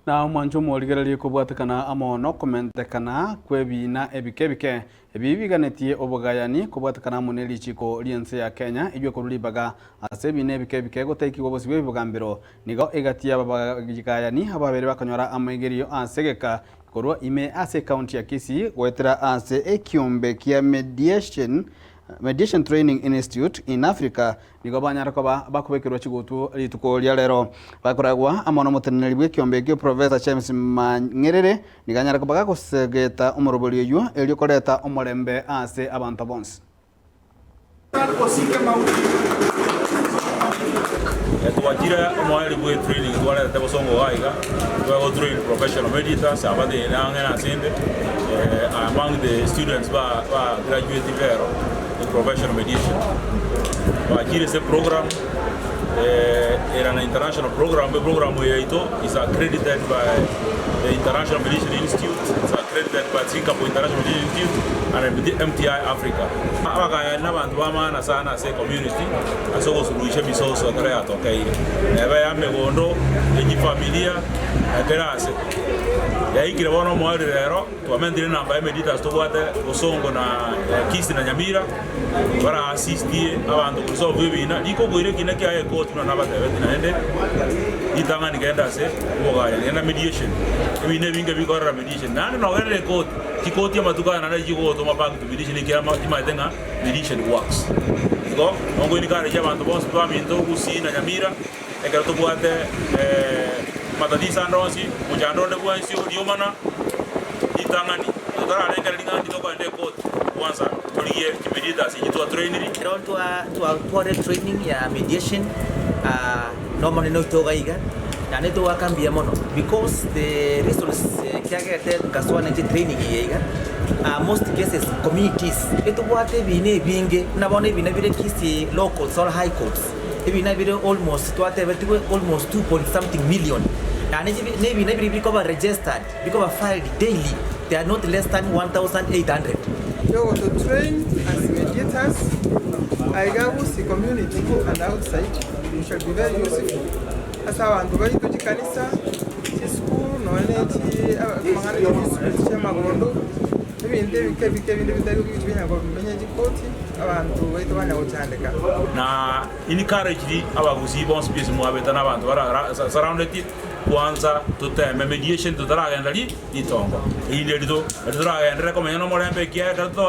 Na omwancho omorigererie kobwatekana amo nokomentekana kw'ebiina ebike ebike ebi biganetie obogayani kobwatekana amo ne richiko ri'ense ya Kenya eywo ekorwa ribaga ase ebiina ebike ebike gotaikigwa bosio bw'ebigambero nigo egati y'ababagayani ababere bakonyora amaigerio ase egeka korwa ime ase ekaunti ya Kisii goetera ase ekiombe kia Mediation Mediation Training Institute in Africa Nigo banyare koba bakobekerwa chigutu rituko ria rero. Bakoragwa amo nomoteneneri bw'ekiombe ekio Professor James Mang'erere nigo anyare koba gagosegeta omorobori oyio erio koreta omorembe ase abanto bonsi. Twachire omoerio bwe training twarete bosongo iga iga, twego train professional mediators abatenene ang'e na asende among the students ba ba graduate rero. In professional mediation twachire ase eprogram ere na international program, eprogram eye yaito is accredited by the International Mediation Institute, is accredited by Singapore International Mediation Institute and MTI Africa. Abagayani na abanto ba maana sana ase ecommunity ase ogosuluhisha emisoso ekero yatokeire, ebe ya emegondo, echifamilia, ekero ase. Yaikire bono omoerio rero. Twamentire enamba ya mediators tobwate Bosongo na Kisii na Nyamira bara assistie abanto koresolve ebina rikokoira ekina kiaye ekoti buna nabatebeti naende ritang'ani genda ase obogayani genda mediation ebina ebinge bikorera mediation naende nogenderera ekoti chikoti amatuko aya naende chigogotoma back to mediation ekiagera chimaete ng'a mediation works. Igo nongo encourage abanto bonsi baminto Gusii na Nyamira ekero tobwate amatatiso ande onsi, omochando onde bwensi oriomana, ritang'ani totararengereria ng'a ndi tokogenda ekoti, kwanza torigie chimediators echi twatrainiri. Ekero twatwarire training ya mediation nomonene oito iga iga, naende togoaka mbuya mono because the reasons kiagerete nkasoa nainche training eye iga, most cases communities etobwate ebina ebinge buna bono ebina bire Kisii law courts or high courts. Ebina bire almost twatebetigwe almost two point something million naende chibi na ebina biria bikoba registered bikoba filed daily they are not less than 1800. Yogoto train as mediators aiga Gusii community and outside we shall be very useful ase abanto baito chikanisa, chisukuru nonya ne chi amang'ana ya chisukuru chiamagondo. Ebinto ebike ebike binde bitari gochia komenya chikoti, abanto baito banya gochandeka. Na encourage abagusii bonsi pi ase mwabete na abanto bara surrounded kwanza toteme mediation totaragenda ri ritongo erinde rito toragenderere komenya nomorembe ekiagera ekero to.